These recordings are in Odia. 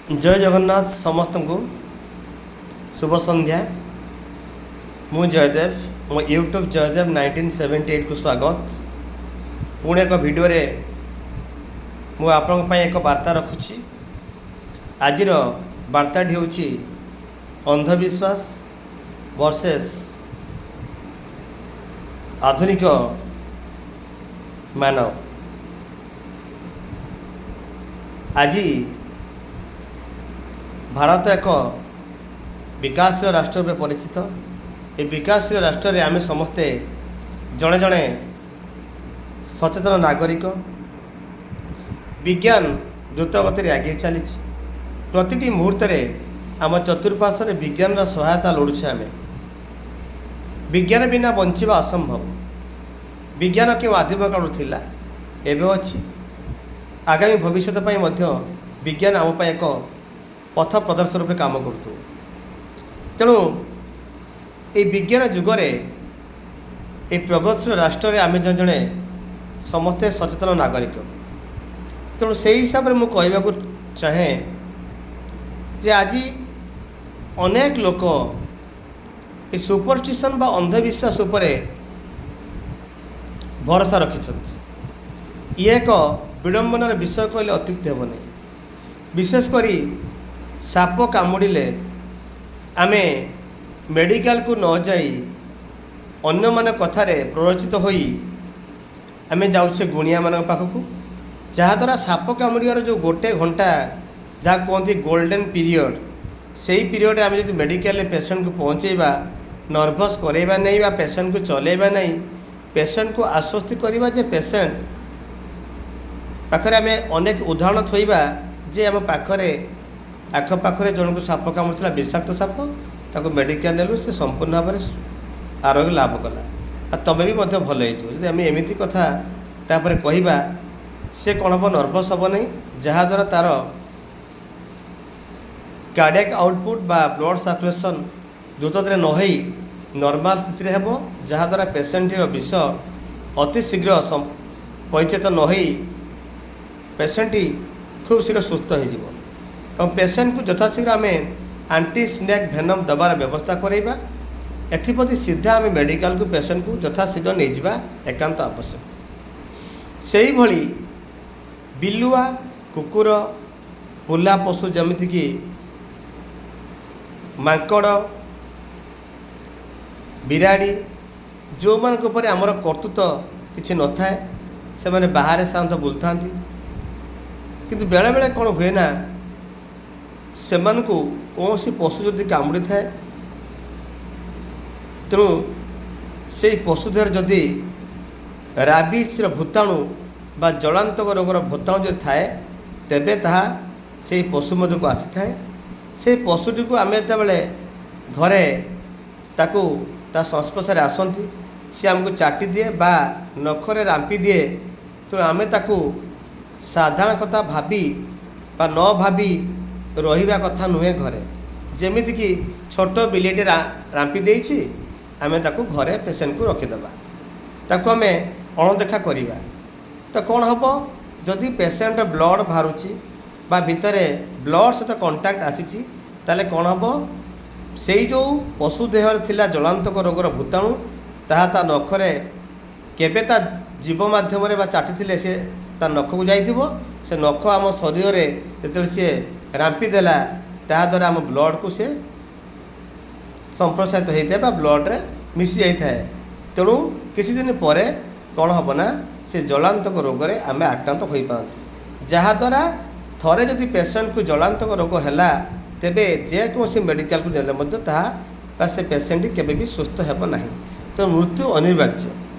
ଜୟ ଜଗନ୍ନାଥ। ସମସ୍ତଙ୍କୁ ଶୁଭ ସନ୍ଧ୍ୟା। ମୁଁ ଜୟଦେବ, ମୋ ୟୁଟ୍ୟୁବ୍ ଜୟଦେବ 1978କୁ ସ୍ୱାଗତ। ପୁଣି ଏକ ଭିଡ଼ିଓରେ ମୁଁ ଆପଣଙ୍କ ପାଇଁ ଏକ ବାର୍ତ୍ତା ରଖୁଛି। ଆଜିର ବାର୍ତ୍ତାଟି ହେଉଛି ଅନ୍ଧବିଶ୍ୱାସ ଭର୍ସେସ୍ ଆଧୁନିକ ମାନବ। ଆଜି ଭାରତ ଏକ ବିକାଶଶୀଳ ରାଷ୍ଟ୍ର ରୂପେ ପରିଚିତ। ଏ ବିକାଶଶୀଳ ରାଷ୍ଟ୍ରରେ ଆମେ ସମସ୍ତେ ଜଣେ ଜଣେ ସଚେତନ ନାଗରିକ। ବିଜ୍ଞାନ ଦ୍ରୁତ ଗତିରେ ଆଗେଇ ଚାଲିଛି। ପ୍ରତିଟି ମୁହୂର୍ତ୍ତରେ ଆମ ଚତୁଃପାର୍ଶ୍ୱରେ ବିଜ୍ଞାନର ସହାୟତା ଲୋଡ଼ୁଛେ ଆମେ। ବିଜ୍ଞାନ ବିନା ବଞ୍ଚିବା ଅସମ୍ଭବ। ବିଜ୍ଞାନ କେଉଁ ଆଦିମ କାଳରୁ ଥିଲା, ଏବେ ଅଛି, ଆଗାମୀ ଭବିଷ୍ୟତ ପାଇଁ ମଧ୍ୟ ବିଜ୍ଞାନ ଆମ ପାଇଁ ଏକ ପଥ ପ୍ରଦର୍ଶକ ରୂପେ କାମ କରୁଥିବ। ତେଣୁ ଏଇ ବିଜ୍ଞାନ ଯୁଗରେ, ଏହି ପ୍ରଗତିଶୀଳ ରାଷ୍ଟ୍ରରେ ଆମେ ଜଣେ ଜଣେ ସମସ୍ତେ ସଚେତନ ନାଗରିକ। ତେଣୁ ସେଇ ହିସାବରେ ମୁଁ କହିବାକୁ ଚାହେଁ ଯେ ଆଜି ଅନେକ ଲୋକ ଏ ସୁପରଷ୍ଟିସନ୍ ବା ଅନ୍ଧବିଶ୍ୱାସ ଉପରେ ଭରସା ରଖିଛନ୍ତି। ଇଏ ଏକ ବିଡ଼ମ୍ବନାର ବିଷୟ କହିଲେ ଅତ୍ୟୁକ୍ତି ହେବ ନାହିଁ। ବିଶେଷ କରି ସାପ କାମୁଡ଼ିଲେ ଆମେ ମେଡ଼ିକାଲକୁ ନ ଯାଇ ଅନ୍ୟମାନଙ୍କ କଥାରେ ପ୍ରରୋଚିତ ହୋଇ ଆମେ ଯାଉଛେ ଗୁଣିଆମାନଙ୍କ ପାଖକୁ, ଯାହାଦ୍ୱାରା ସାପ କାମୁଡ଼ିବାର ଯେଉଁ ଗୋଟେ ଘଣ୍ଟା, ଯାହା କୁହନ୍ତି ଗୋଲ୍ଡେନ୍ ପିରିୟଡ଼, ସେଇ ପିରିୟଡ଼ରେ ଆମେ ଯଦି ମେଡ଼ିକାଲରେ ପେସେଣ୍ଟକୁ ପହଞ୍ଚେଇବା, ନର୍ଭସ୍ କରାଇବା ନାହିଁ ବା ପେସେଣ୍ଟକୁ ଚଲେଇବା ନାହିଁ, ପେସେଣ୍ଟକୁ ଆଶ୍ୱସ୍ତି କରିବା ଯେ ପେସେଣ୍ଟ ପାଖରେ ଆମେ ଅନେକ ଉଦାହରଣ ଥୋଇବା ଯେ ଆମ ପାଖରେ ଆଖପାଖରେ ଜଣକୁ ସାପ କାମୁଡ଼ିଥିଲା, ବିଷାକ୍ତ ସାପ, ତାକୁ ମେଡ଼ିକାଲ ନେଲୁ, ସେ ସମ୍ପୂର୍ଣ୍ଣ ଭାବରେ ଆରୋଗ୍ୟ ଲାଭ କଲା ଆଉ ତୁମେ ବି ମଧ୍ୟ ଭଲ ହେଇଯିବ। ଯଦି ଆମେ ଏମିତି କଥା ତାପରେ କହିବା, ସେ କ'ଣ ହେବ? ନର୍ଭସ୍ ହେବ ନାହିଁ, ଯାହାଦ୍ୱାରା ତା'ର କାର୍ଡ଼ିଆକ୍ ଆଉଟପୁଟ୍ ବା ବ୍ଲଡ଼ ସାର୍କୁଲେସନ୍ ଦ୍ରୁତଗତିରେ ନ ହେଇ ନର୍ମାଲ୍ ସ୍ଥିତିରେ ହେବ, ଯାହାଦ୍ୱାରା ପେସେଣ୍ଟଟିର ବିଷ ଅତି ଶୀଘ୍ର ପରିଚିତ ନ ହେଇ ପେସେଣ୍ଟଟି ଖୁବ୍ ଶୀଘ୍ର ସୁସ୍ଥ ହେଇଯିବ। ଏବଂ ପେସେଣ୍ଟକୁ ଯଥାଶୀଘ୍ର ଆମେ ଆଣ୍ଟି ସ୍ନେକ୍ ଭେନମ୍ ଦେବାର ବ୍ୟବସ୍ଥା କରାଇବା। ଏଥିପ୍ରତି ସିଧା ଆମେ ମେଡ଼ିକାଲକୁ ପେସେଣ୍ଟକୁ ଯଥାଶୀଘ୍ର ନେଇଯିବା ଏକାନ୍ତ ଆବଶ୍ୟକ। ସେଇଭଳି ବିଲୁଆ, କୁକୁର, ବୁଲା ପଶୁ ଯେମିତିକି ମାଙ୍କଡ଼, ବିରାଡ଼ି, ଯେଉଁମାନଙ୍କ ଉପରେ ଆମର କର୍ତ୍ତୃତ୍ୱ କିଛି ନଥାଏ, ସେମାନେ ବାହାରେ ସାଧାରଣତଃ ବୁଲୁଥାନ୍ତି। କିନ୍ତୁ ବେଳେବେଳେ କ'ଣ ହୁଏ ନା, ସେମାନଙ୍କୁ କୌଣସି ପଶୁ ଯଦି କାମୁଡ଼ିଥାଏ, ତେଣୁ ସେଇ ପଶୁ ଦେହରେ ଯଦି ରାବିଜ୍ର ଭୂତାଣୁ ବା ଜଳାନ୍ତକ ରୋଗର ଭୂତାଣୁ ଯଦି ଥାଏ, ତେବେ ତାହା ସେଇ ପଶୁ ମଧ୍ୟକୁ ଆସିଥାଏ। ସେଇ ପଶୁଟିକୁ ଆମେ ଯେତେବେଳେ ଘରେ ତାକୁ ତା ସଂସ୍ପର୍ଶରେ ଆସନ୍ତି, ସେ ଆମକୁ ଚାଟି ଦିଏ ବା ନଖରେ ରାମ୍ପି ଦିଏ। ତେଣୁ ଆମେ ତାକୁ ସାଧାରଣ କଥା ଭାବି ବା ନ ଭାବି ରହିବା କଥା ନୁହେଁ ଘରେ। ଯେମିତିକି ଛୋଟ ବିଲେଇଟେ ରାମ୍ପି ଦେଇଛି, ଆମେ ତାକୁ ଘରେ ପେସେଣ୍ଟକୁ ରଖିଦେବା, ତାକୁ ଆମେ ଅଣଦେଖା କରିବା, ତ କ'ଣ ହେବ? ଯଦି ପେସେଣ୍ଟ ବ୍ଲଡ଼ ବାହାରୁଛି ବା ଭିତରେ ବ୍ଲଡ଼ ସହିତ କଣ୍ଟାକ୍ଟ ଆସିଛି, ତାହେଲେ କ'ଣ ହେବ? ସେଇ ଯେଉଁ ପଶୁ ଦେହରେ ଥିଲା ଜଳାନ୍ତକ ରୋଗର ଭୂତାଣୁ, ତାହା ତା ନଖରେ କେବେ ତା ଜୀବ ମାଧ୍ୟମରେ ବା ଚାଟିଥିଲେ ସେ ତା ନଖକୁ ଯାଇଥିବ। ସେ ନଖ ଆମ ଶରୀରରେ ଯେତେବେଳେ ସିଏ ରାମ୍ପି ଦେଲା, ତାହାଦ୍ୱାରା ଆମ ବ୍ଲଡ଼କୁ ସେ ସମ୍ପ୍ରସାରିତ ହୋଇଥାଏ ବା ବ୍ଲଡ଼ରେ ମିଶି ଯାଇଥାଏ। ତେଣୁ କିଛି ଦିନ ପରେ କ'ଣ ହେବ ନା, ସେ ଜଳାନ୍ତକ ରୋଗରେ ଆମେ ଆକ୍ରାନ୍ତ ହୋଇପାରନ୍ତି, ଯାହାଦ୍ୱାରା ଥରେ ଯଦି ପେସେଣ୍ଟକୁ ଜଳାନ୍ତକ ରୋଗ ହେଲା, ତେବେ ଯେକୌଣସି ମେଡ଼ିକାଲକୁ ନେଲେ ମଧ୍ୟ ତାହା ବା ସେ ପେସେଣ୍ଟଟି କେବେ ବି ସୁସ୍ଥ ହେବ ନାହିଁ, ତ ମୃତ୍ୟୁ ଅନିବାର୍ଯ୍ୟ।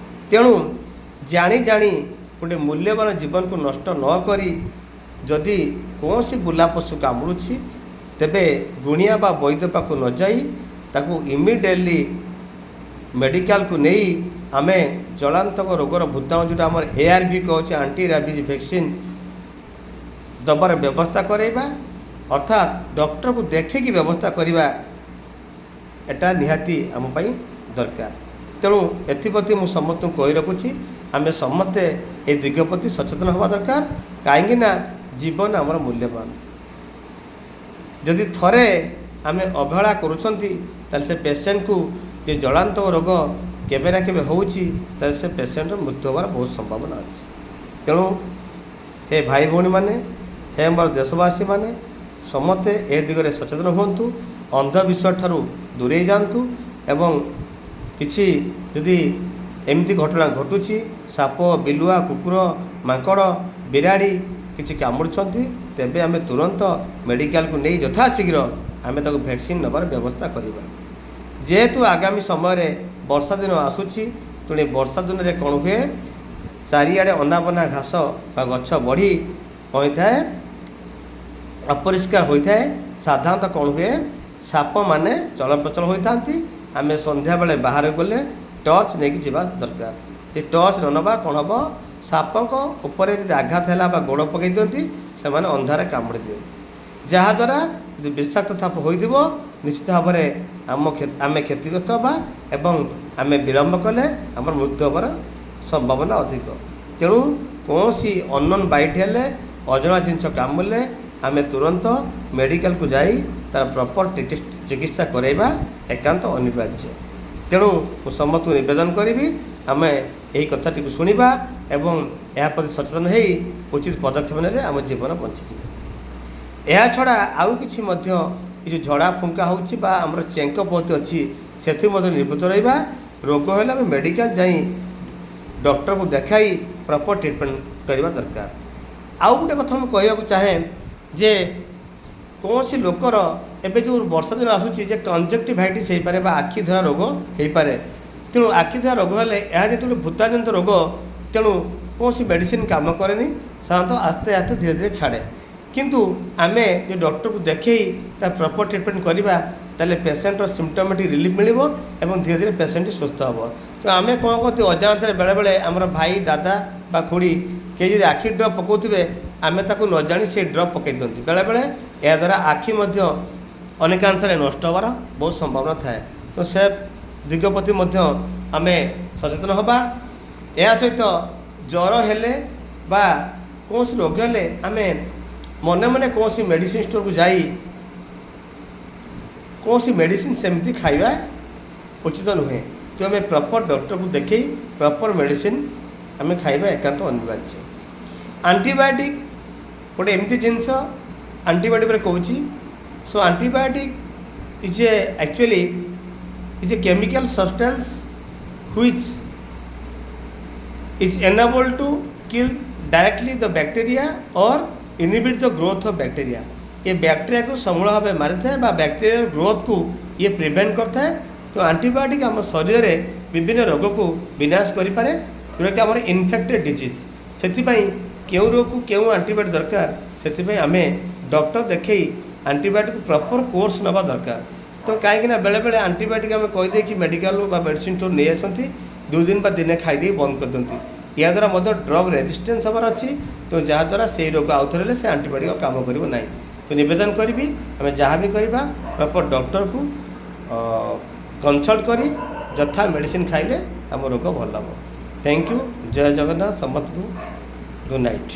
ତେଣୁ ଜାଣି ଜାଣି ଗୋଟେ ମୂଲ୍ୟବାନ ଜୀବନକୁ ନଷ୍ଟ ନ କରି, ଯଦି କୌଣସି ବୁଲା ପଶୁ କାମୁଡ଼ୁଛି, ତେବେ ଗୁଣିଆ ବା ବୈଦ୍ୟ ପାଖକୁ ନ ଯାଇ ତାକୁ ଇମିଡ଼ିଏଟଲି ମେଡ଼ିକାଲକୁ ନେଇ ଆମେ ଜଳାନ୍ତକ ରୋଗର ଭୂତାଣୁ, ଯେଉଁଟା ଆମର ARV କହୁଛେ, ଆଣ୍ଟି ରାବିଜ୍ ଭ୍ୟାକ୍ସିନ୍ ଦେବାର ବ୍ୟବସ୍ଥା କରାଇବା, ଅର୍ଥାତ୍ ଡକ୍ଟରକୁ ଦେଖିକି ବ୍ୟବସ୍ଥା କରିବା, ଏଟା ନିହାତି ଆମ ପାଇଁ ଦରକାର। ତେଣୁ ଏଥିପ୍ରତି ମୁଁ ସମସ୍ତଙ୍କୁ କହି ରଖୁଛି, ଆମେ ସମସ୍ତେ ଏ ଦିଗ ପ୍ରତି ସଚେତନ ହେବା ଦରକାର, କାହିଁକି ନା ଜୀବନ ଆମର ମୂଲ୍ୟବାନ। ଯଦି ଥରେ ଆମେ ଅବହେଳା କରୁଛନ୍ତି, ତାହେଲେ ସେ ପେସେଣ୍ଟକୁ ଯେ ଜଳାନ୍ତକ ରୋଗ କେବେ ନା କେବେ ହେଉଛି, ତାହେଲେ ସେ ପେସେଣ୍ଟର ମୃତ୍ୟୁ ହେବାର ବହୁତ ସମ୍ଭାବନା ଅଛି। ତେଣୁ ହେ ଭାଇ ଭଉଣୀମାନେ, ହେ ମୋର ଦେଶବାସୀମାନେ, ସମସ୍ତେ ଏ ଦିଗରେ ସଚେତନ ହୁଅନ୍ତୁ, ଅନ୍ଧବିଶ୍ୱାସ ଠାରୁ ଦୂରେଇ ଯାଆନ୍ତୁ ଏବଂ କିଛି ଯଦି ଏମିତି ଘଟଣା ଘଟୁଛି, ସାପ, ବିଲୁଆ, କୁକୁର, ମାଙ୍କଡ଼, ବିରାଡ଼ି କିଛି କାମୁଡ଼ୁଛନ୍ତି, ତେବେ ଆମେ ତୁରନ୍ତ ମେଡ଼ିକାଲକୁ ନେଇ ଯଥାଶୀଘ୍ର ଆମେ ତାକୁ ଭ୍ୟାକ୍ସିନ୍ ନେବାର ବ୍ୟବସ୍ଥା କରିବା। ଯେହେତୁ ଆଗାମୀ ସମୟରେ ବର୍ଷା ଦିନ ଆସୁଛି, ତେଣୁ ଏ ବର୍ଷା ଦିନରେ କ'ଣ ହୁଏ? ଚାରିଆଡ଼େ ଅନାବନା ଘାସ ବା ଗଛ ବଢ଼ି ହୋଇଥାଏ, ଅପରିଷ୍କାର ହୋଇଥାଏ। ସାଧାରଣତଃ କ'ଣ ହୁଏ? ସାପମାନେ ଚଳପ୍ରଚଳ ହୋଇଥାନ୍ତି। ଆମେ ସନ୍ଧ୍ୟାବେଳେ ବାହାରକୁ ଗଲେ ଟର୍ଚ୍ଚ ନେଇକି ଯିବା ଦରକାର। ଯଦି ଟର୍ଚ୍ଚ ନ ନେବା, କ'ଣ ହେବ? ସାପଙ୍କ ଉପରେ ଯଦି ଆଘାତ ହେଲା ବା ଗୋଡ଼ ପକାଇ ଦିଅନ୍ତି, ସେମାନେ ଅନ୍ଧାରେ କାମୁଡ଼ି ଦିଅନ୍ତି, ଯାହାଦ୍ୱାରା ଯଦି ବିଷାକ୍ତ ସାପ ହୋଇଥିବ, ନିଶ୍ଚିତ ଭାବରେ ଆମେ କ୍ଷତିଗ୍ରସ୍ତ ହେବା ଏବଂ ଆମେ ବିଳମ୍ବ କଲେ ଆମର ମୃତ୍ୟୁ ହେବାର ସମ୍ଭାବନା ଅଧିକ। ତେଣୁ କୌଣସି ଅନନୋନ୍ ବାଇଟ୍ ହେଲେ, ଅଜଣା ଜିନିଷ କାମୁଡ଼ିଲେ ଆମେ ତୁରନ୍ତ ମେଡ଼ିକାଲକୁ ଯାଇ ତାର ପ୍ରପର୍ ଚିକିତ୍ସା କରାଇବା ଏକାନ୍ତ ଅନିବାର୍ଯ୍ୟ। ତେଣୁ ମୁଁ ସମସ୍ତଙ୍କୁ ନିବେଦନ କରିବି, ଆମେ ଏହି କଥାଟିକୁ ଶୁଣିବା ଏବଂ ଏହା ପ୍ରତି ସଚେତନ ହେଇ ଉଚିତ ପଦକ୍ଷେପ ନେଲେ ଆମ ଜୀବନ ବଞ୍ଚିଯିବ। ଏହା ଛଡ଼ା ଆଉ କିଛି ମଧ୍ୟ ଏ ଯେଉଁ ଝଡ଼ା ଫୁଙ୍କା ହେଉଛି ବା ଆମର ଚେଙ୍କ ପଦ୍ଧତି ଅଛି, ସେଥିରୁ ମଧ୍ୟ ନିବୃତ୍ତ ରହିବା। ରୋଗ ହେଲେ ଆମେ ମେଡ଼ିକାଲ ଯାଇ ଡକ୍ଟରକୁ ଦେଖାଇ ପ୍ରପର୍ ଟ୍ରିଟମେଣ୍ଟ କରିବା ଦରକାର। ଆଉ ଗୋଟେ କଥା ମୁଁ କହିବାକୁ ଚାହେଁ ଯେ କୌଣସି ଲୋକର ଏବେ ଯେଉଁ ବର୍ଷା ଦିନ ଆସୁଛି ଯେ କଞ୍ଜକ୍ଟିଭାଇଟିସ୍ ହେଇପାରେ ବା ଆଖି ଧରା ରୋଗ ହେଇପାରେ। ତେଣୁ ଆଖି ଧରା ରୋଗ ହେଲେ, ଏହା ଯେହେତୁ ଗୋଟେ ଭୂତାଣୁଜନିତ ରୋଗ, ତେଣୁ କୌଣସି ମେଡ଼ିସିନ କାମ କରେନି। ସାଧାରଣତଃ ଆସ୍ତେ ଆସ୍ତେ ଧୀରେ ଧୀରେ ଛାଡ଼େ। କିନ୍ତୁ ଆମେ ଯଦି ଡକ୍ଟରକୁ ଦେଖେଇ ତା ପ୍ରପର୍ ଟ୍ରିଟମେଣ୍ଟ କରିବା, ତାହେଲେ ପେସେଣ୍ଟର ସିମ୍ପଟୋମେଟିକ୍ ରିଲିଫ୍ ମିଳିବ ଏବଂ ଧୀରେ ଧୀରେ ପେସେଣ୍ଟଟି ସୁସ୍ଥ ହେବ। ତ ଆମେ କ'ଣ କରନ୍ତି? ଅଜାଣତରେ ବେଳେବେଳେ ଆମର ଭାଇ, ଦାଦା ବା ଖୁଡ଼ି କେହି ଯଦି ଆଖି ଡ୍ରପ୍ ପକାଉଥିବେ, ଆମେ ତାକୁ ନ ଜାଣି ସେ ଡ୍ରପ୍ ପକାଇ ଦିଅନ୍ତି। ବେଳେବେଳେ ଏହାଦ୍ୱାରା ଆଖି ମଧ୍ୟ ଅନେକାଂଶରେ ନଷ୍ଟ ହେବାର ବହୁତ ସମ୍ଭାବନା ଥାଏ। ତ ସେ ଦିଗ ପ୍ରତି ମଧ୍ୟ ଆମେ ସଚେତନ ହେବା। ଏହା ସହିତ ଜ୍ୱର ହେଲେ ବା କୌଣସି ରୋଗ ହେଲେ ଆମେ ମନେ ମନେ କୌଣସି ମେଡ଼ିସିନ ଷ୍ଟୋରକୁ ଯାଇ କୌଣସି ମେଡ଼ିସିନ ସେମିତି ଖାଇବା ଉଚିତ ନୁହେଁ। ତ ଆମେ ପ୍ରପର୍ ଡକ୍ଟରକୁ ଦେଖେଇ ପ୍ରପର୍ ମେଡ଼ିସିନ ଆମେ ଖାଇବା ଏକାନ୍ତ ଅନିବାର୍ଯ୍ୟ। ଆଣ୍ଟିବାୟୋଟିକ୍ ଗୋଟେ ଏମିତି ଜିନିଷ, ଆଣ୍ଟିବାୟୋଟିକ୍ ଉପରେ କହୁଛି। So antibiotic is a actually is a chemical substance which is enabled to kill directly the bacteria or inhibit the growth of bacteria. ଏ ବ୍ୟାକ୍ଟେରିଆକୁ ସମୂଳ ଭାବେ ମାରିଥାଏ ବା ବ୍ୟାକ୍ଟେରିଆର ଗ୍ରୋଥକୁ ଇଏ ପ୍ରିଭେଣ୍ଟ କରିଥାଏ। ତ ଆଣ୍ଟିବାୟୋଟିକ୍ ଆମ ଶରୀରରେ ବିଭିନ୍ନ ରୋଗକୁ ବିନାଶ କରିପାରେ, ଯେଉଁଟାକି ଆମର ଇନଫେକ୍ଟେଡ଼ ଡିଜିଜ୍। ସେଥିପାଇଁ କେଉଁ ରୋଗକୁ କେଉଁ ଆଣ୍ଟିବାୟୋଟିକ୍ ଦରକାର, ସେଥିପାଇଁ ଆମେ ଡକ୍ଟର ଦେଖେଇ ଆଣ୍ଟିବାୟୋଟିକ୍ ପ୍ରପର୍ କୋର୍ସ ନେବା ଦରକାର। ତ କାହିଁକିନା ବେଳେବେଳେ ଆଣ୍ଟିବାୟୋଟିକ୍ ଆମେ କହିଦେଇକି ମେଡ଼ିକାଲରୁ ବା ମେଡ଼ିସିନ ଷ୍ଟୋର ନେଇ ଆସନ୍ତି, 2 ଦିନ ବା ଦିନେ ଖାଇଦେଇ ବନ୍ଦ କରିଦିଅନ୍ତି। ଏହାଦ୍ୱାରା ମଧ୍ୟ ଡ୍ରଗ୍ ରେଜିଷ୍ଟାନ୍ସ ହେବାର ଅଛି। ତ ଯାହାଦ୍ୱାରା ସେଇ ରୋଗ ଆଉଥରେ ହେଲେ ସେ ଆଣ୍ଟିବାୟୋଟିକ୍ ଆଉ କାମ କରିବ ନାହିଁ। ତ ନିବେଦନ କରିବି, ଆମେ ଯାହା ବି କରିବା ପ୍ରପର୍ ଡକ୍ଟରକୁ କନସଲ୍ଟ କରି ଯଥା ମେଡ଼ିସିନ ଖାଇଲେ ଆମ ରୋଗ ଭଲ ହେବ। Thank you. ଜୟ ଜଗନ୍ନାଥ। ସମସ୍ତଙ୍କୁ ଗୁଡ୍ ନାଇଟ୍।